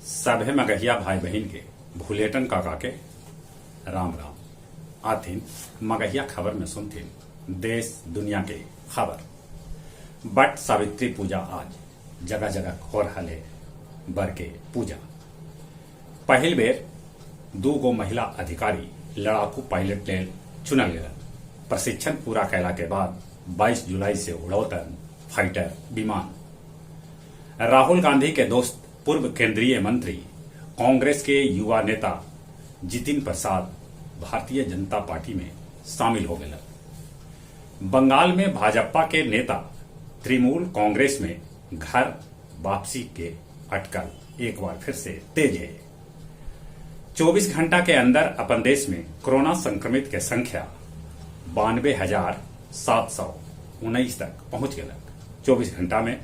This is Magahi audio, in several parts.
सभे मगहिया भाई बहिन के भुलेटन काका के राम राम। आथिन मगहिया खबर में सुनथिन देश दुनिया के खबर। बट सावित्री पूजा आज जगह जगह हो रहा है बर के पूजा। पहिल बेर दू गो महिला अधिकारी लड़ाकू पायलट लेल चुनल गेलन। प्रशिक्षण पूरा कैला के बाद 22 जुलाई से उड़ौतन फाइटर विमान। राहुल गांधी के दोस्त पूर्व केंद्रीय मंत्री कांग्रेस के युवा नेता जितिन प्रसाद भारतीय जनता पार्टी में शामिल हो गए। बंगाल में भाजपा के नेता तृणमूल कांग्रेस में घर वापसी के अटकल एक बार फिर से तेज है। 24 घंटा के अंदर अपन देश में कोरोना संक्रमित के संख्या 92,719 तक पहुंच गलक। 24 घंटा में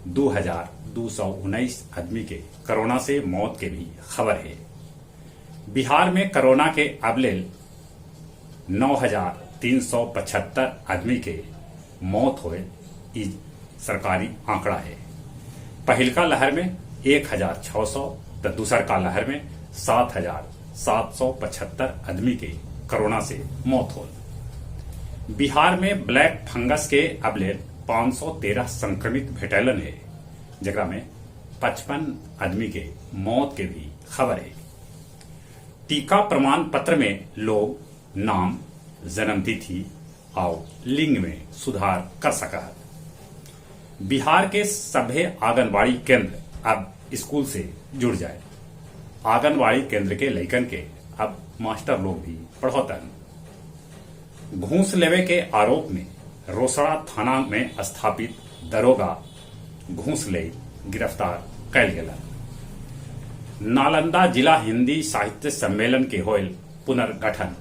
2,219 आदमी के कोरोना से मौत के भी खबर है। बिहार में कोरोना के अब लेल 9,375 आदमी के मौत होए, ई सरकारी आंकड़ा है। पहिलका लहर में 1,600 तो दूसर का लहर में 7,775 आदमी के कोरोना से मौत हो। बिहार में ब्लैक फंगस के अब लेल 513 संक्रमित भेटैलन है, जकरा में 55 आदमी के मौत के भी खबर है। टीका प्रमाण पत्र में लोग नाम, जन्मतिथि और लिंग में सुधार कर सका है। बिहार के सभे आंगनबाड़ी केंद्र अब स्कूल से जुड़ जाए। आंगनबाड़ी केंद्र के लइकन के अब मास्टर लोग भी पढ़ौतन। घूस लेवे के आरोप में रोसड़ा थाना में स्थापित दरोगा घूस ले गिरफ्तार कैल गेला। नालंदा जिला हिंदी साहित्य सम्मेलन के होयल पुनर्गठन।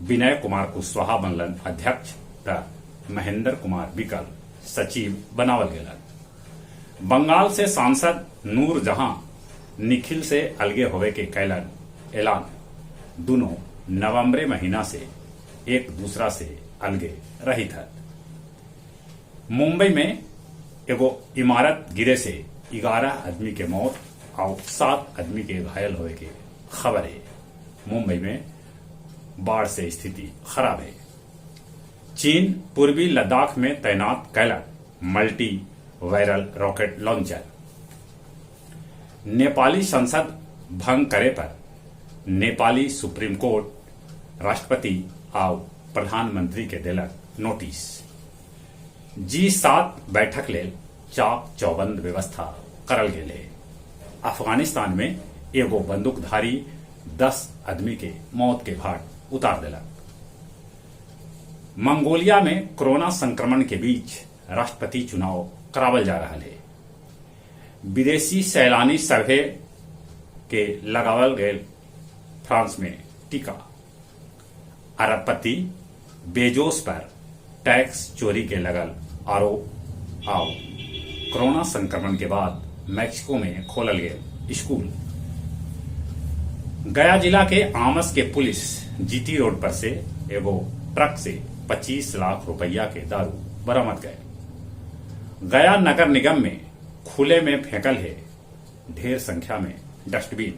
विनय कुमार कुशवाहा बनलन अध्यक्ष त महेंद्र कुमार विकल सचिव बनावल गेलन। बंगाल से सांसद नूर जहां निखिल से अलगे होवे के कैलन ऐलान। दोनों नवंबर महीना से एक दूसरा से अलगे रही था। मुंबई में एगो इमारत गिरे से 11 आदमी के मौत और 7 आदमी के घायल होए के खबर है। मुंबई में बाढ़ से स्थिति खराब है। चीन पूर्वी लद्दाख में तैनात कैलक multi viral rocket launcher. Nepali संसद भंग करे पर नेपाली सुप्रीम कोर्ट राष्ट्रपति और प्रधानमंत्री के देलक नोटिस। जी7 बैठक लेल चाक चौबंद व्यवस्था करल गेल है। अफगानिस्तान में एगो बंदूकधारी 10 आदमी के मौत के घाट उतार देलक। मंगोलिया में कोरोना संक्रमण के बीच राष्ट्रपति चुनाव करावल जा रहा है। विदेशी सैलानी सभे के लगावल गए फ्रांस में टीका। अरबपति बेजोस पर टैक्स चोरी के लगल आरोप। आओ कोरोना संक्रमण के बाद मैक्सिको में खोलल गए स्कूल। गया जिला के आमस के पुलिस जीटी रोड पर से एगो ट्रक से 25 लाख रुपया के दारू बरामद गए। गया नगर निगम में खुले में फेंकल है ढेर संख्या में डस्टबिन।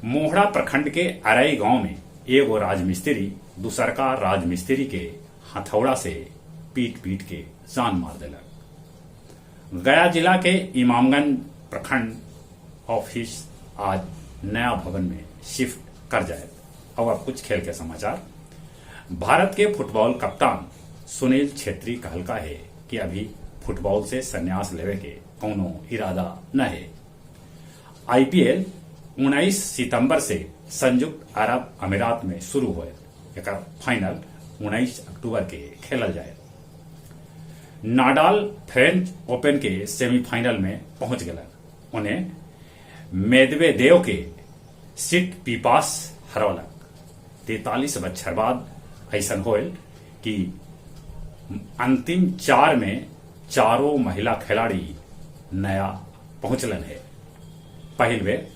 मोहड़ा प्रखंड के अरई गांव में एगो राजमिस्त्री दूसरका राजमिस्त्री के हथौड़ा से पीट पीट के जान मार देलक। गया जिला के इमामगंज प्रखंड ऑफिस आज नया भवन में शिफ्ट कर जाए। और अब कुछ खेल के समाचार। भारत के फुटबॉल कप्तान सुनील छेत्री कहलका है कि अभी फुटबॉल से संन्यास लेवे के कोनो इरादा न है। आईपीएल 19 सितंबर से संयुक्त अरब अमीरात में शुरू हुए। एक फाइनल 19 अक्टूबर के खेलल जाए। नाडाल फ्रेंच ओपन के सेमीफाइनल में पहुंच गए। उन्हें मेदवेदेव के सिट पीपास हरौलक। 43 बच्छर बाद ऐसा होल कि अंतिम चार में चारों महिला खिलाड़ी नया पहुंचलन है। पहिल बेर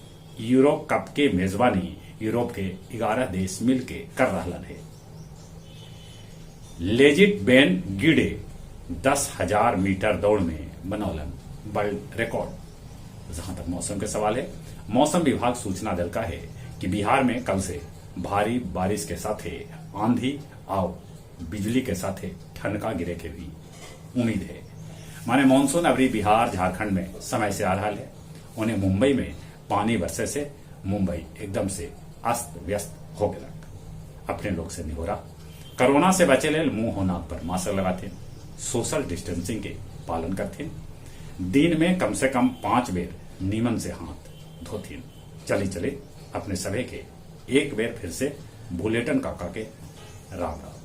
यूरो कप के मेजबानी यूरोप के 11 देश मिलके कर रहलन है। लेजिट बेन गिडे 10,000 मीटर दौड़ में बनौलन वर्ल्ड रिकॉर्ड। जहां तक मौसम के सवाल है, मौसम विभाग सूचना दिलका है कि बिहार में कल से भारी बारिश के साथे आंधी आउ बिजली के साथे ठनका गिरे के भी उम्मीद है। माने मानसून अबरी बिहार झारखंड में समय से आ रहा है। उन्हें मुंबई में पानी बरसे से मुंबई एकदम से अस्त व्यस्त हो गया। अपने लोग से निहोरा, कोरोना से बचे लेल मुंह हो नाक पर मास्क लगाते, सोशल डिस्टेंसिंग के पालन करते, दिन में कम से कम 5 बेर नीमन से हाथ धोथिन। चली चले अपने सभे के एक बेर फिर से बुलेटन काका के राम राम।